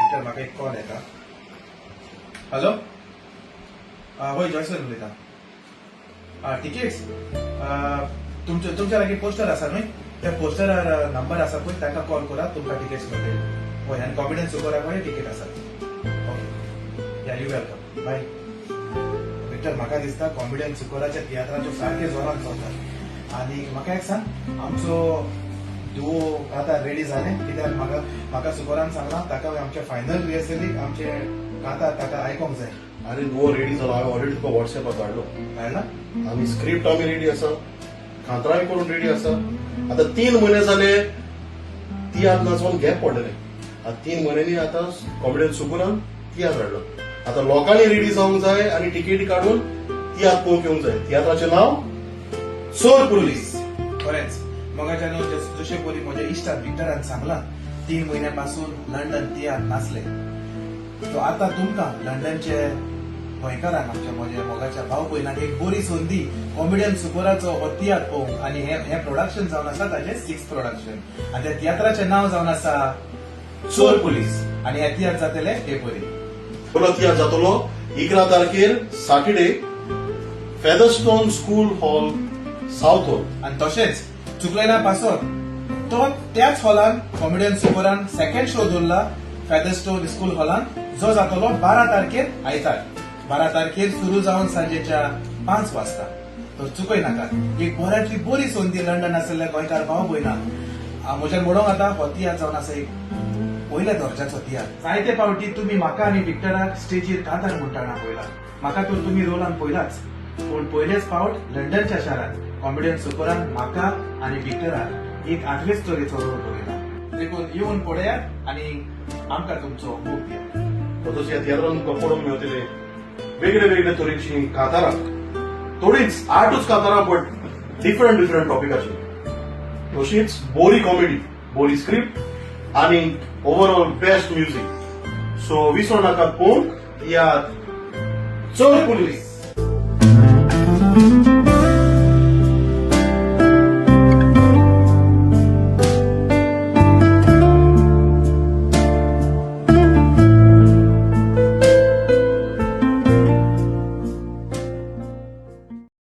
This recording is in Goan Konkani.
विक्टर, म्हाका एक कॉल येता. हॅलो, हय, जॉयसन उलयता. टिकेट्स तुमच्या तुमच्या लागीं पोस्टर आसा न्हय? त्या पोस्टरार नंबर आसा पळय, तांकां कॉल करात, तुमकां टिकेट्स मेळटले. हय, आनी कॉमेडियन सुकोराक टिकेट आसा. Okay, yeah, you welcome, bye. Victor, म्हाका दिसता कॉमेडियन सुकोराच्या तियात्राच्यो सारके जोरान चलतात. आनी म्हाका एक सांग, आमचो दुओ आतां रेडी जालें? कित्याक म्हाका सुकोरान सांगलां, ताका आमच्या फायनल रिहर्सलीक आमचे कांतार ताका आयकोंक जाय. आरे, दुओ रेडी जालो. हांवें ऑलरेडी तुका वॉट्सॅपार धाडलो. कळ्ळा. आमी स्क्रिप्ट आमी रेडी आसा, कांतराय करून रेडी आसा. आतां 3 म्हयने जाले तियात्र नाचोन गॅप पडलेले. आतां 3 म्हयन्यांनी आतां कॉमेडियन सुकुरान तियात्र हाडलो. आतां लोकांनी रेडी जावंक जाय आनी तिकेटी काडून तियात्र पळोवंक येवंक जाय. तियात्राचें नांव चोर पुलीस. खरेंच मगाच्यान जशें परी म्हज्या इश्टान विक्टरान सांगलां, 3 म्हयन्या पासून लंडन तियात्र नासले. सो आतां तुमकां लंडनचे गोंयकारांक, आमच्या म्हज्या मोगाच्या भाव भयणांक एक बरी संदी कॉमेडियन सुकोराचो हो तियात्र पळोवंक. आनी हे हे प्रोडक्शन जावन आसा ताजें सिक्स प्रोडक्शन आनी त्या तियात्राचें नांव जावन आसा चोर पुलीस. आनी हे तियात्र जातले हे परी. पयलो तियात्र जातलो 11 तारखेर Saturday, Featherstone school hall, south hall. आनी तशेंच चुकलेना पासत तो त्याच हॉलान कॉमेडियन सुकोरान सेकंड शो दवरला फेदरस्टोन स्कूल हॉलान, जो जातलो 12 तारखेर आयतार, 12 तारखेर सुरू जावन सांजेच्या 5 वाजता. तर चुकय नाकात, एक बऱ्यांतली बरी संदी लंडन आशिल्ल्या गोंयकार भाव भयणांक. म्हज्यान म्हणूंक आतां हो तियात्र जावन आसा एक पयल्या दर्जाचो तियात्र. जायते फावटी तुमी म्हाका आनी विक्टराक स्टेजीर कांतार म्हणटाना पळयला. म्हाका तर तुमी रोलान पळयलाच, पूण पयलेच फावट लंडनच्या शारांत कॉमेडियन सुकोरान म्हाका आनी विक्टराक एक आठवेच तरेचो रोल बरयला. देखून येवन पळयात आनी आमकां तुमचो मोग दियात. तसोच ह्या तियात्रान तुमकां पळोवंक मेळटले वेगळे वेगळे तरेची कांतारां. थोडीच, आठूच कांतारां, बट डिफरंट डिफरंट टॉपिकाचेर. तशीच बोरी कॉमेडी, बोरी स्क्रिप्ट आनी ओवरऑल बेस्ट म्युझिक. सो विसरो नाकात पळोवंक तियात्र चोर पुलीस.